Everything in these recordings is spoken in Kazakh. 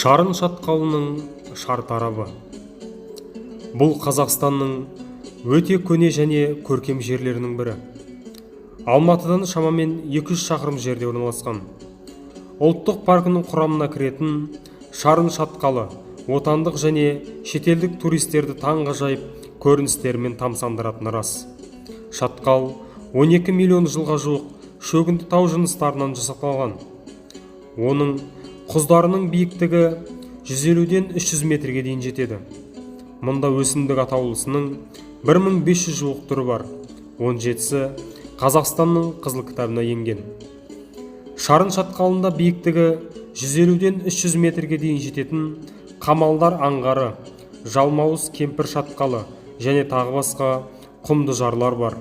Шарын шатқалының шартарабы. Бұл Қазақстанның өте көне және көркем жерлерінің бірі. Алматыдан шамамен 200 шақырым жерде орналасқан. Ұлттық паркінің құрамына кіретін Шарын шатқалы отандық және шетелдік туристерді таңғажайып көріністерімен тамсандыратыны рас. Шатқал 12 миллион жылға жуық шөгінді тау жыныстарынан жасақталған. Оның құздарының биіктігі 150-ден 300 метрге дейін жетеді. Мұнда өсімдік атаулысының 1500 жуық түрі бар. 17-сі Қазақстанның Қызыл кітабына енген. Шарын шатқалында биіктігі 150-ден 300 метрге дейін жететін Қамалдар аңғары, Жалмауыз кемпір шатқалы және тағы басқа құмды жарлар бар.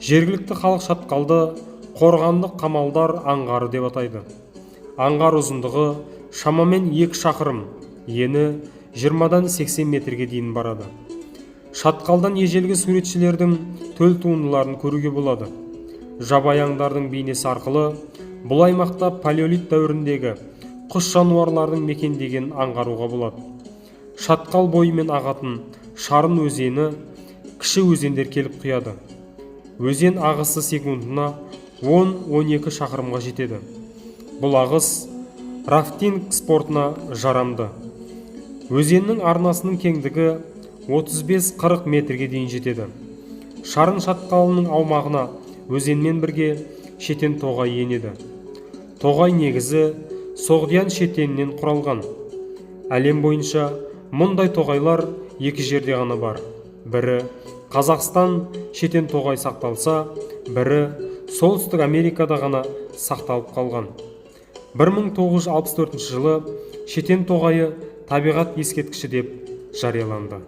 Жергілікті халық шатқалды Қорғанды Қамалдар аңғары деп атайды. Аңғар ұзындығы шамамен 2 шақырым, ені 20-дан 80 метрге дейін барады. Шатқалдан ежелгі суретшілердің төл туындыларын көруге болады. Жабайы аңдардың бейнесі арқылы бұл аймақта палеолит дәуіріндегі құс жануарларының мекендегенін аңғаруға болады. Шатқал бойымен ағатын Шарын өзені кіші өзендер келіп құяды. Өзен ағысы секундына 10-12 шақырымға жетеді. Бұл ағыс рафтинг спортына жарамды. Өзеннің арнасының кеңдігі 35-40 метрге дейін жетеді. Шарын шатқалының аумағына өзенмен бірге шетен тоғай енеді. Тоғай негізі соғдиян шетенінен құралған. Әлем бойынша мұндай тоғайлар екі жерде ғана бар. Бірі Қазақстан шетен тоғай сақталса, бірі Солтүстік Америкада ғана сақталып қалған. 1964 жылы шетен тоғайы табиғат ескерткіші деп жарияланды.